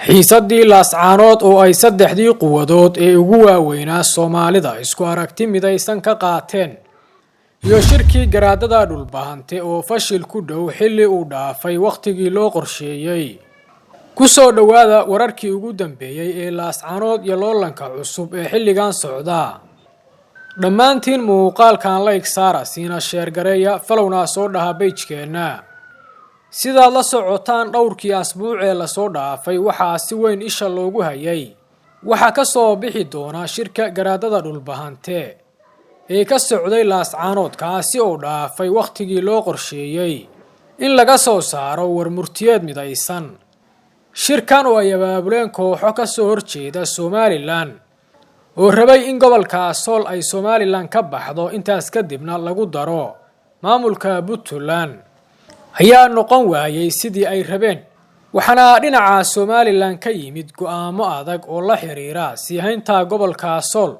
Xiisaddii Laascaanood oo ay saddexdii quwadood ee ugu waaweynaa Soomaalida isku aragti midaysan ka qaateen, iyo shirkii garaadada Dhulbahante oo fashil ku dhow xilli uu dhaafay wakhtigii loo qorsheeyey. Ku soo dhowaada wararkii ugu dambeeyey ee Laascaanood iyo loolanka cusub ee xilligan socda. Dhammaantiin muuqaalkan like saara, siina share gareeya, followna soo dhaha page-keenna. Sidaad la socotaan, dhowrkii asbuuc ee lasoo dhaafay waxaa si weyn isha loogu hayay waxaa ka soo bixi doona shirka garaadada Dhulbahante ee ka socday Laascaanood, kaasi oo dhaafay wakhtigii loo qorsheeyey in laga soo saaro warmurtiyeed midaysan. Shirkan oo ay abaabuleen kooxo ka soo horjeeda Somaliland oo rabay in gobolka Sool ay Somaliland ka baxdo, intaas kadibna lagu daro maamulka Puntland, ayaa noqon waayey sidii ay rabeen, waxaana dhinaca Somaliland ka yimid go'aamo adag oo la xiriira sii haynta gobolka Sool,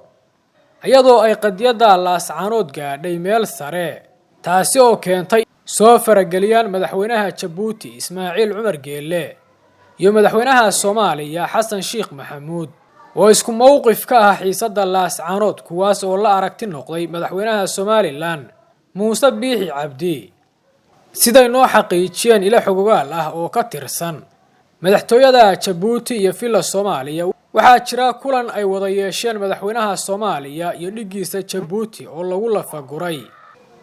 iyadoo ay qadiyadda Laascaanood gaadhay meel sare, taasi oo keentay soo farageliyaan madaxweynaha Jabuuti Ismaaciil Cumar Geelle iyo madaxweynaha Soomaaliya Xasan Sheekh Maxamuud oo isku mowqif ka ah xiisadda Laascaanood, kuwaas oo la aragti noqday madaxweynaha Somaliland Muuse Biixi Cabdi. Siday noo xaqiijiyeen ilo xogogaal ah oo ka tirsan madaxtooyada Jabuuti iyo Villa Soomaaliya, waxaa jira kulan ay wada yeesheen madaxweynaha Soomaaliya iyo dhiggiisa Jabuuti oo lagu lafaguray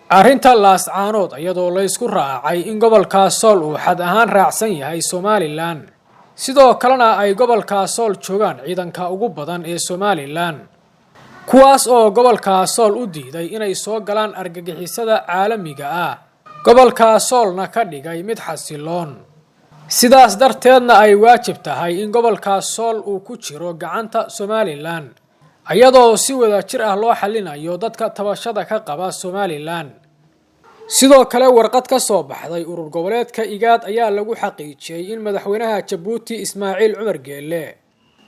arrinta Laascaanood, iyadoo la isku raacay in gobolka Sool uu xad ahaan raacsan yahay Somaliland, sidoo kalena ay gobolka Sool joogaan ciidanka ugu badan ee Somaliland, kuwaas oo gobolka Sool u diiday inay soo galaan argagixisada caalamiga ah, gobolka Soolna ka dhigay mid xasiloon, sidaas darteedna ay waajib tahay in gobolka Sool uu ku jiro gacanta Somaliland, iyadoo si wada jir ah loo xalinayo dadka tabashada ka qaba Somaliland. Sidoo kale, warqad ka soo baxday urur goboleedka IGAD ayaa lagu xaqiijiyey in madaxweynaha Jabuuti Ismaaciil Cumar Geelle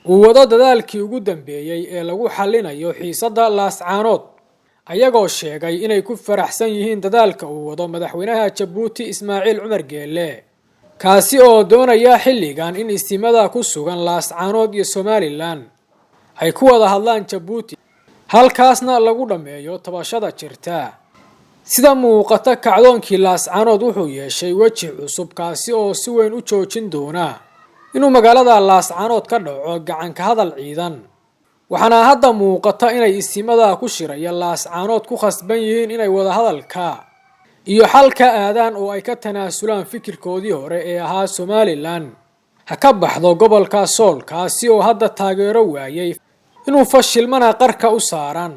uu wado dadaalkii ugu dambeeyey ee lagu xalinayo xiisadda Laascaanood, ayagoo sheegay inay ku faraxsan yihiin dadaalka uu wado madaxweynaha Jabuuti Ismaaciil Cumar Geelle, kaasi oo doonaya xilligan in isimada ku sugan Laascaanood iyo Somaliland ay ku wada hadlaan Jabuuti, halkaasna lagu dhammeeyo tabashada jirta. Sida muuqata, kacdoonkii Laascaanood wuxuu yeeshay weji cusub, kaasi oo si weyn u joojin doona inuu magaalada Laascaanood ka dhaco gacanka hadal ciidan, waxaana hadda muuqata inay isimada ku shiraya Laascaanood ku khasban yihiin inay wadahadalka iyo xalka aadaan oo ay ka tanaasulaan fikirkoodii hore ee ahaa Somaliland ha ka baxdo gobolka Sool, kaasi oo hadda taageero waayey inuu fashilmana qarka u saaran.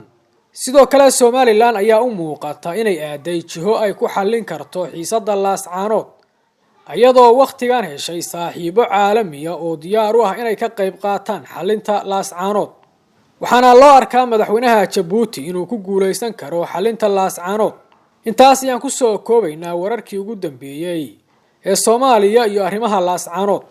Sidoo kale, Somaliland ayaa u muuqata inay aaday jiho ay ku xallin karto xiisadda Laascaanood, iyadoo wakhtigan heshay saaxiibo caalamiya oo diyaar u ah inay ka qayb qaataan xallinta Laascaanood, waxaana loo arkaa madaxweynaha Jabuuti inuu ku guulaysan karo xallinta Laascaanood. Intaas ayaan kusoo koobaynaa wararkii ugu dambeeyey ee Soomaaliya iyo arrimaha Laascaanood.